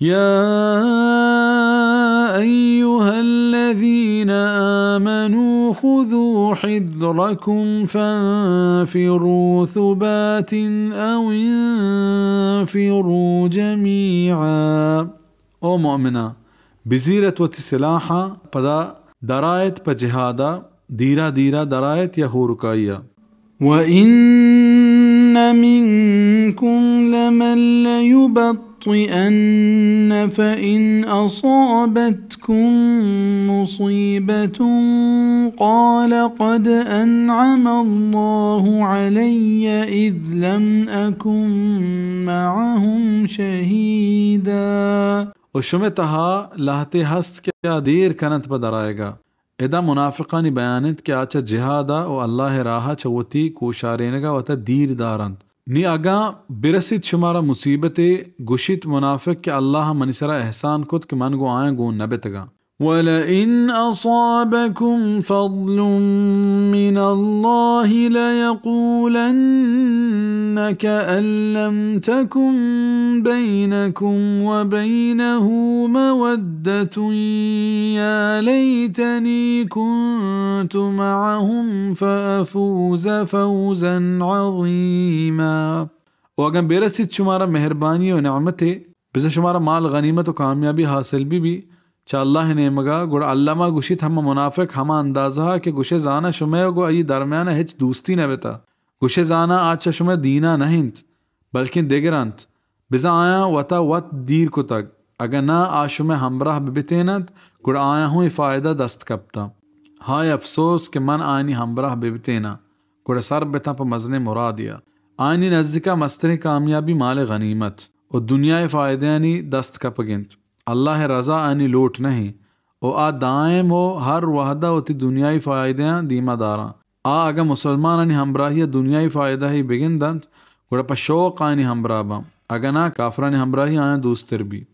يا أيها الذين آمنوا خذوا حذركم فانفروا ثبات أو انفروا جميعا. او مؤمناں، بزیرت وتی سلاحاں، پدا درائت پہ جہادا، دیرا دیرا درائت یا ہورکائیا. وَإِنَّ مِنكُمْ لَمَن لَّيُبَطِّئَنَّ فَإِنْ أَصَابَتْكُم مُّصِيبَةٌ قَالَ قَدْ أَنْعَمَ اللَّهُ عَلَيَّ إِذْ لَمْ أَكُن مَّعَهُمْ شَهِيدًا. و شمئے تہا لہتے ہست کہ آ دیر کننت پہ درآیگا. ادا منافقانی بیان انت کہ آ چہ جہادا و اللہ ء راہا چہ وتی کوشارینگا وتا دیر دارنت. نی اگاں برسیت شمارا مصیبتے، گوشیت منافق کہ اللہ منی سرا احسان کت کہ من گوں آیاں گون نہ بتگاں. وَلَئِنْ أَصَابَكُمْ فَضْلٌ مِّنَ اللَّهِ لَيَقُولَنَّ كَأَن لَّمْ تَكُن بَيْنَكُمْ وَبَيْنَهُ مَوَدَّةٌ يَا لَيْتَنِي كُنتُ مَعَهُمْ فَأَفُوزَ فَوْزًا عَظِيمًا. و اگاں برسیت شمارا مہربانی و نعمتے، بزاں شمارا مال غنیمت و کامیابی حاصل بہ بی چہ اللہ ء نیمگا، گڑا علما گوشیت ہما منافق ہما اندازہ کہ گوشے زاناں شمئے و گوں آئی درمیانا ہچ دوستی نہ بتا. گوشے زاناں آ چہ شمئے دینا نہ انت، بلکیں دگر انت. بزاں آیاں وتا وت دیر کتگ. اگاں نہ آ شمئے ہمراہ بہ بتیننت، گڑا آیاں ہوں اے فائدہ دست کپتاں. ہائے افسوس کہ من آیانی ہمراہ بہ بتیناں، گڑا سر بتاں پہ مزنیں مرادیا. آیانی نزیکا مستریں کامیابی مال غنیمت و دنیای فائدہانی دست کپگ انت. اللہ ء رضا آیانی لوٹ نہ انت و آ دائم و ہر وہدا وتی دنیای فائدہاں دیما داراں. آ اگاں مسلمانانی ہمراہیا دنیای فائدہے بگندنت، گڑا پہ شوق آیانی ہمراہ باں، اگاں ناں کافرانی ہمراہی آیاں دوستر بی.